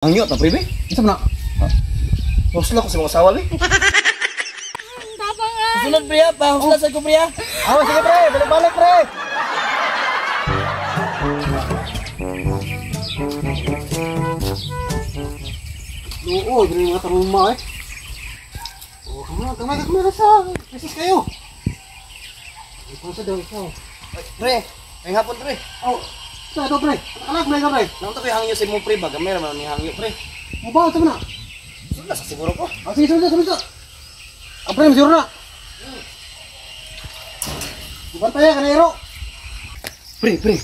Hangyo ta, pre, be. Unsa man na? Husla ko sa mga asawa, be. Tabangan. Sunod, pre, ha? Pahusla sa ko, pre, ha? Ah, sige pre, balik-balik pre. Oo, dili mga taruma eh. Oh, kamay, kamay, kamay na sa. Crisis kayo. Ikaw sa daw, ikaw. Ay, pre, ay hapon, pre. Oh, sa daw pre. Anak pre, pre. Naunta ko yung hangyo sa imong, pre, ba? Gamay raman ni hangyo, pre. Mo ba, unsa man na? Sunod sa siguro ko. Ah, sige, sunod, sunod. Ah, pre, masuro na. Bantay ka na. Pre, pre.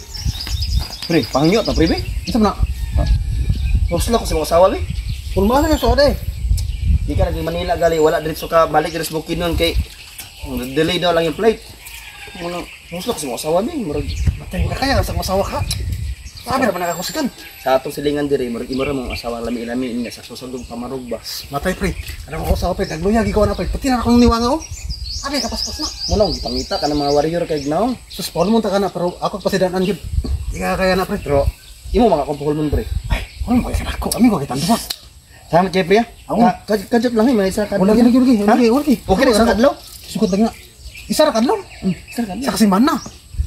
Pre, pahangyo ta, pre, be. Unsa man na? Husla ko sa mga asawa, be. Pulmasan yung soda eh. Di ka naging Manila gali, wala diretso ka balik diretso Bukidnon kay delay daw lang yung flight. Muna, husla ko sa mga asawa, be. Murag Matay ka kaya sa masawa ka. Sabi na ba nakakusikan? Sa atong silingan diri, murag imo ra mong asawa lami-lami niya sa susundog pamarog ba. Matay pre. Alam ko sa pre, nagluyag ikaw na pre. Pati na akong niwanga oh. Sabi ka paspas na. Muna akong gipangita ka ng mga warrior kay gnaw. Sus, Paul mo ta ka na pero ako pasidanan gid. Di ka kaya na pre. Pero imo mga kompuhol pre. Ay, wala mo kaya ako. Ami ko kitang duha. Salamat kay pre. Ako. Kajot lang eh, may isa kadlaw. Wala lagi lagi Ha? lagi lagi. Okay na isa kadlaw? Sukot lagi na. Isa ra kadlaw. Isa kadlaw. Sa kasimana.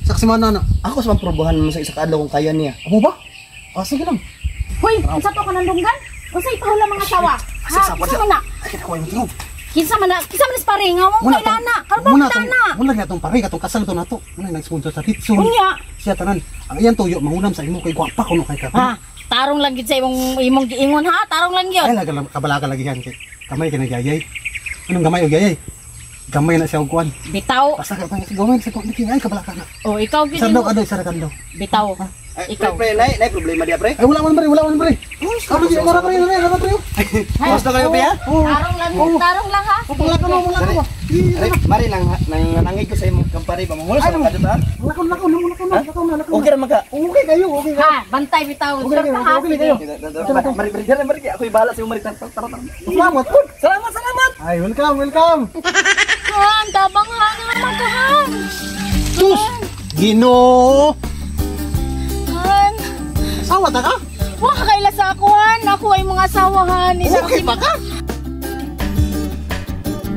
Sa kasimana na. Ako sa pamprobahan mo sa isa kadlaw kung kaya niya. Amo ba? Ah, sige lang. Hoy, unsa to kanandunggan? Unsa ipahula mga asawa? Ha, Asa, kinsa man na? Ay, kita ko yung tingog. Kinsa man na? Kinsa man is pare nga wa kay nana. Karon ba Muna kita na? Muna na tong pare katong kasal to nato. Muna nag-sponsor sa Kitsun. Unya. Siya tanan. Ang iyang tuyo mangunam sa imo kay gwapa kuno kay ka. Ha, tarong lang gid sa imong imong giingon ha, tarong lang Ay gyud. laga kabalaga lagi yan kay kamay kay nagyayay. Anong gamay og yayay? Gamay na siya og kuan. Bitaw. Basta ka pa gamay sa kuan ay kabalaka na. Oh, ikaw gid Isa daw imo. kadlaw, isa ra kadlaw. Bitaw. Ay, Ikaw. pre, pre, nay, nay problema diya, pre. Ay wala man pre, wala man pre. Ano di mara pre, mara mara pre. Basta kayo, pre, ha? Oh. Tarong lang, tarong lang ha. Oh, panglakaw na, panglakaw ba? Pre, mari nang nang nangig ko sa imong kampare ba mangulo sa Ay, kadto ta. Lakaw, lakaw, lakaw, lakaw, lakaw, lakaw. Okay ra man ka. Okay kayo, okay kayo. Ha, bantay bitaw. Okay kayo, Sorta, ha. okay kayo. Mari, mari, mari, mari, ako bahala sa imong mari. Tara, tara, tara. Salamat po. Salamat, salamat. Ay, welcome, welcome. Han, tabang ha nga magahan. Sus! Ginoo! Han. Sawa ta ka? Wa ka kaila sa ako han. Ako ay mga asawa han. Isa Okay pa ka?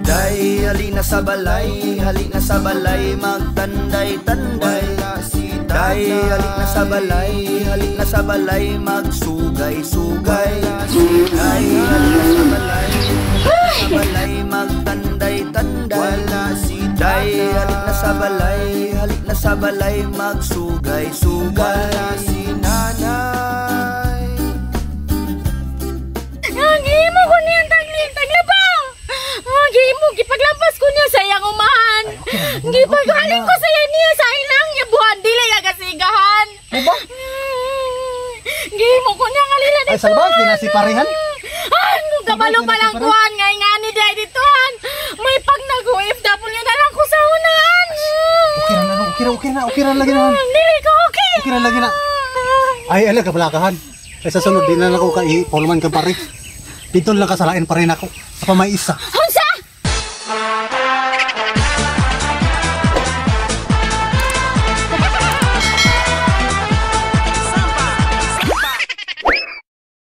Day, halina sa balay, halina sa balay, magtanday, tanday. Day, halina sa balay, halina sa balay, magsugay, sugay. Day, halina sa balay, sa balay, magtanday, tanday. Day, halina sa balay, halina sa balay, magsugay, sugay. Si nanay. Ang imo ko niya tagli taglabang. Ang imo gipaglampas ko niya sa iyang umahan. Gipaghalin ko sa iya niya sa ilang niya buhan dili ka kasigahan. Ano ba? Gimo ko niya nga lila Ay, salbas, di na si parehan. Ano kabalo pa lang kuhan nga ngani dai ditohan. May pag nag OFW na lang ko sa unahan. Okay ra na, okay ra, okay ra, okay ra lagi na. Dili ko okay. Okay ra lagi na. Ay, ala kabalakahan. Ay, sa sunod, di na lang ako kay Paulman ka pare. Dito lang kasalain pa rin ako. Sa pamay isa. Unsa